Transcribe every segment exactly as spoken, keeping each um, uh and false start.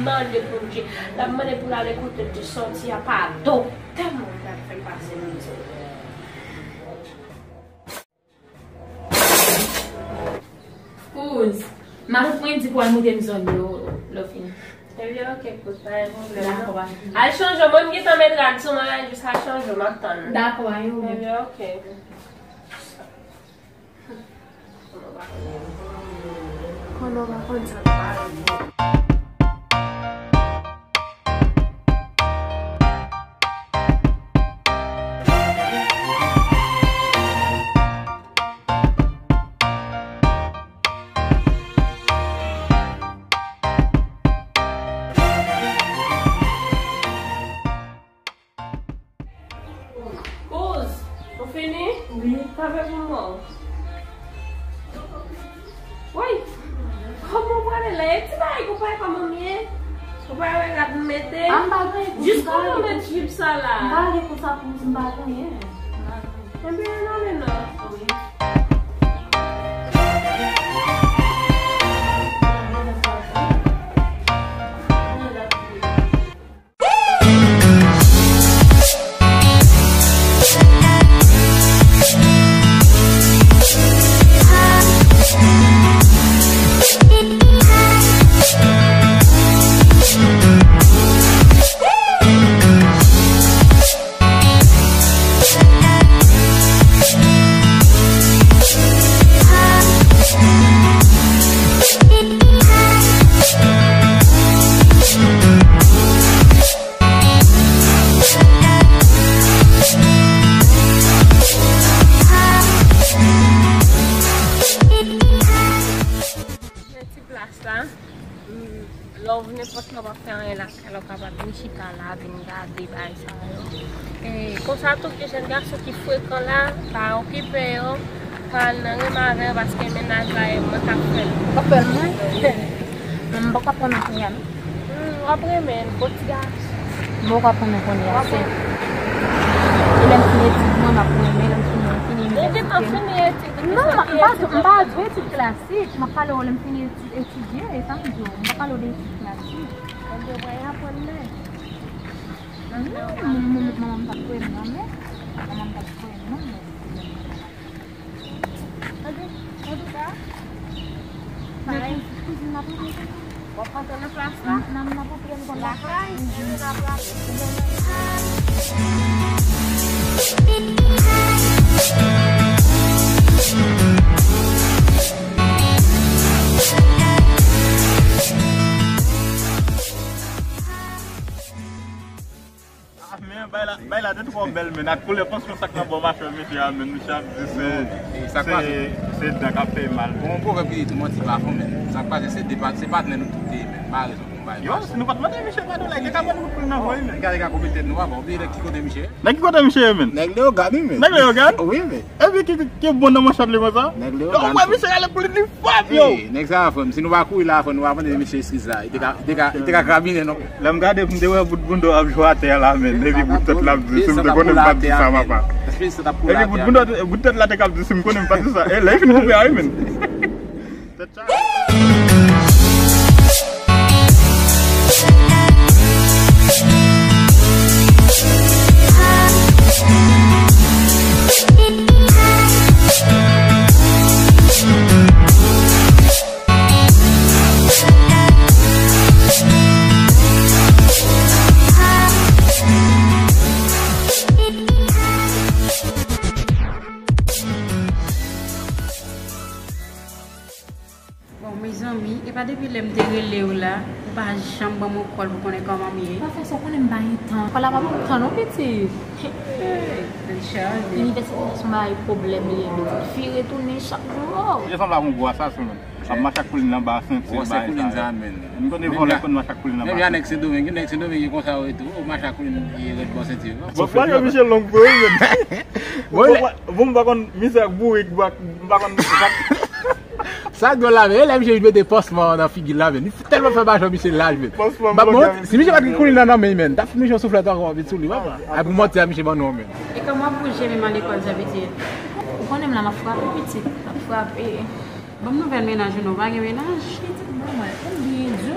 Mande pou l di, l ap mande pou l ale kote l te sòti a, padon. Tèlman l ap fè m pase mizè. Kouz, m ap pran di pou al moute m zòn yo, lè w fini. Ebyen, oke, kouz, pa gen pwoblèm, non. Dakò. Al chanje, mwen, m gentan met rad sou mwen, jis al chanje, m ap tann. Dakò, pa gen pwoblèm. Ebyen, oke. Konnen w pa konn sa k pale. Kouz, ou fini? Wi. Kanpe pou mwen. Woy! Kòman w prale la? E ti bagay konpayi pa manmie? Ou pa wè rad m mete? A, m pa gen pou... Jis kòman w met jip sa la? M pa gen pou sa pou m pa genyen. Ebyen, non, men non. Wi. Ti plas la, mm, lè w nenpòt lè w ap fè anyen lakay la, w kapab vin chita la, vin gade bagay sa yo. E, konsa tou, gen jèn gason ki frekan la, pa okipe yo, pa al nan renmen avè yo, paske mennaj la e mwen k ap fè l. W ap fè l, mwen? Mwen, m poko aprann nan kounye a, non. Hmm, w ap renmen l, bon ti gason. M poko aprann nan kounye a, se. E lè m fini etid mwen, m ap renmen, lè m fini, fini inivèsite m. Ou gentan fini etid? Non, m pa, m pa, m pa jwe etid klasik. M ap pale w lè m fini etid, etidye, e sa m di w. M pa pale w de etid klasik. Ebyen, w pral aprann men. Non, non, non, non, manman m pa t kwè m nan men. Manman m pa t kwè m nan men. Gade, antouka, parèy. Kouzin m ap antre. W ap antre nan klas la? Nan, nan, nan, nan, nan, nan, lakay, epi n ap rale. Ah, men bay la, bay la te twò bèl, men ak koulè pansyon sa k nan bò machwè misye a, men misye ap di se, e, sa k pase? Se, se dan k ap fè mal. Bon, pwovèb ki di tou manti pa fon, men sa k pase, se de pa, se patnè nou tout te ye, men pa rezon pou bay. Yo, si nou pa t mande misye padon la, li te ka ban nou kout pwen nan vo, men. Gade ka koupe tèt nou, papa, ou bliye nèg ki kote misye ye? Nèg ki kote misye ye, men? Nèg Leyogàn, wi, men. Nèg Leyogàn? Wi, men. Epi ki, ki bon nan manchèt li konsa? Nèg Leyogàn. Yo, wè misye rale pou li, li fab, yo. Ey, nèg sa a fè m. Si nou pa kouri la, fò nou pa mande misye eskiz la. Li te ka, li te ka, li te ka krabinen, non. Lè m gade, m te wè bout bounda w ap jwe atè a la, men. Epi bout tèt la ap di, si m te konnen m pa t di sa, papa. Epi bout bounda, bout tèt la te ka ap di, si m konnen m pa t di sa. E lè li fin koupe a, wi, men. Tèt chaje. Bon, mezanmi, e pa depi lè m te rele w la, ou pa janm ban m yon kòl pou konnen kòman m ye. Pa fè sa, ou konnen m pa gen tan. Kòl la pa ban m tan non, pitit. Tèt chaje. Inivèsite se yon bagay pwoblèm li ye, pitit. Fi retounen chak jou. Li sanble ak yon gwo asasen, menm. Ap mache ak koulin anba senti l, bagay sa yo. M konn vòlè konn mache ak koulin anba senti. Menm jan nèg Sendomeng, gen nèg Sendomeng ki konsa yo tou, ou mache ak koulin ki rèd bò senti yo. Bon, pwojè misye long vre wi, menm. Bon, m pa konn misye ak bourik, m pa konn. Sa k dwòl la, men, e lè misye mete pansman nan figi l la, men. Li tèlman fè majan misye laj, men. Pansman blòk la, si misye pa t gen koulin nan nan men, men, t ap fout misye yon souflèt ankò, vit sou li, papa. Ay, pou manti a misye ban nou an, men. E kòman w ap bouje menm a lekòl sa, pitit? Ou konnen m la, m ap frape, pitit. M ap frape. Ban m nouvèl mennaj ou non, ou pa gen mennaj? Pitit, bon, mwen, m byen di w.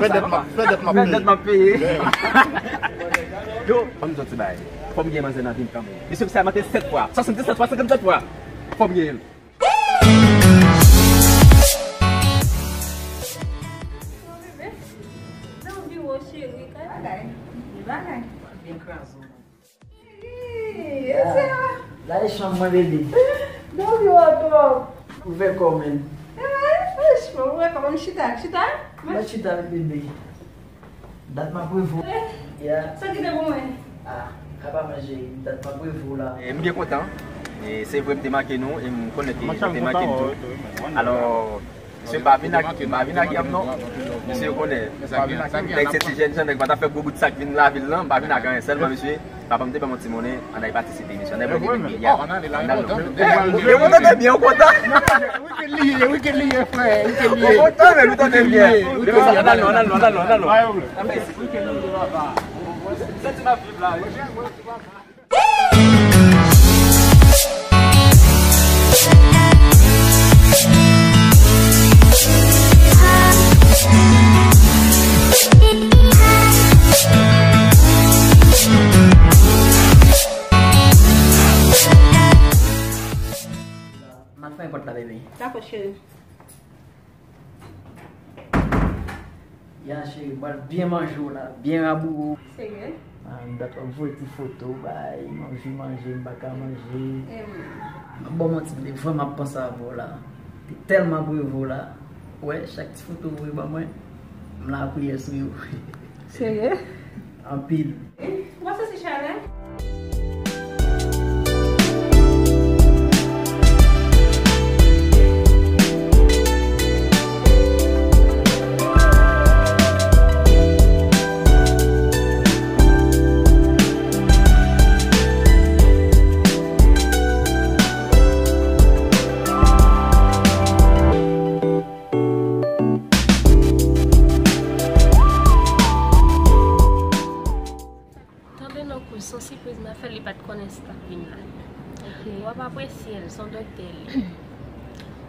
Fè dèt m ap, fè dèt m ap peye. Fè dèt m ap peye. Yo, ban m di w ti bagay. Fò m gen manzè nan vi m kanmenm. Mesye, sa monte sèt fwa. Swasanndisèt fwa, senkannsèt fwa. Fò m gen l. Nan biwo, cheri, kay. Bagay. Bagay. Byen kraze w. Cheri, e se a. La e chanm mwen, bebe. Nan biwo twòp. Ouvè kò, men. Eh, franchman, ouvè kò, men chita, chita. Mwen chita, bebe. Dat m ap reve w. Eh, ya. Sa ki te pou mwen? Ah, apa manje, dat m ap reve w la. E, m byen kontan. E, se vre m te manke nou, e m konnen ke nou te manke m tou. Alò, mesye, m pa vin ak, m pa vin ak yam non. Mesye, yo konnen. Nèg se ti jèn jan, nèg pa ta fè gwo bout sak vin lavil lan, m pa vin ak anyen. Sèlman, mesye, papa m te ban m yon ti monnen, ann al patisipe, mesye. Ann al vle gen peyi a. Ann al non. Yo kontan byen, yo kontan. Weekend li ye, weekend li ye, frè, weekend li ye. Yo kontan, men nou tande byen. Ann al non, ann al non, ann al non, ann al non. Senti m ap viv la, wi. M ap fè pòt la, bebe. Dakò, cheri. Ya, cheri, m pral byen manje w la, byen raboure w. Serye? Ah, m dat w ap voye ti foto, bay, m anvi manje, m pa ka manje. E wi. M ap ba w manti, m te vrèman ap panse avè w la. M te tèlman ap reve w la. Wè, chak ti foto w voye ban mwen, m la ap priye sou yo. Serye? Anpil. Ou pa santi chalè? Tande non kouz, se yon sipriz m ap fè l, li pa t konnen si l t ap vin la. Ok. W ap apresye l, se yon doktè li.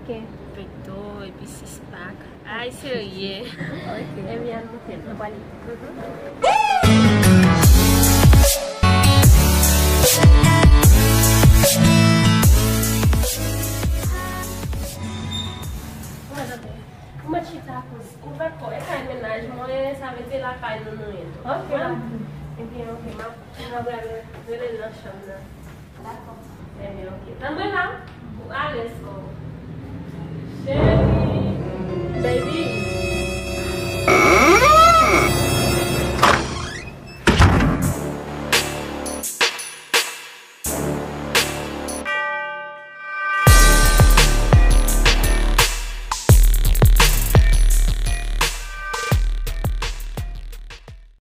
Ok. Pekto, epi sis pak. Ay, serye. Ok. Ebyen, ann monte l. Nou prale. Ou mèt chita kouz. Ou pa ko, e kay mennaj mwen, sa vle di lakay nou nou ye tou. Ok, madam. Ebyen, ok, m ap, m ap rele l nan chanm nan. Dakò. Ebyen, ok. Tann mwen la.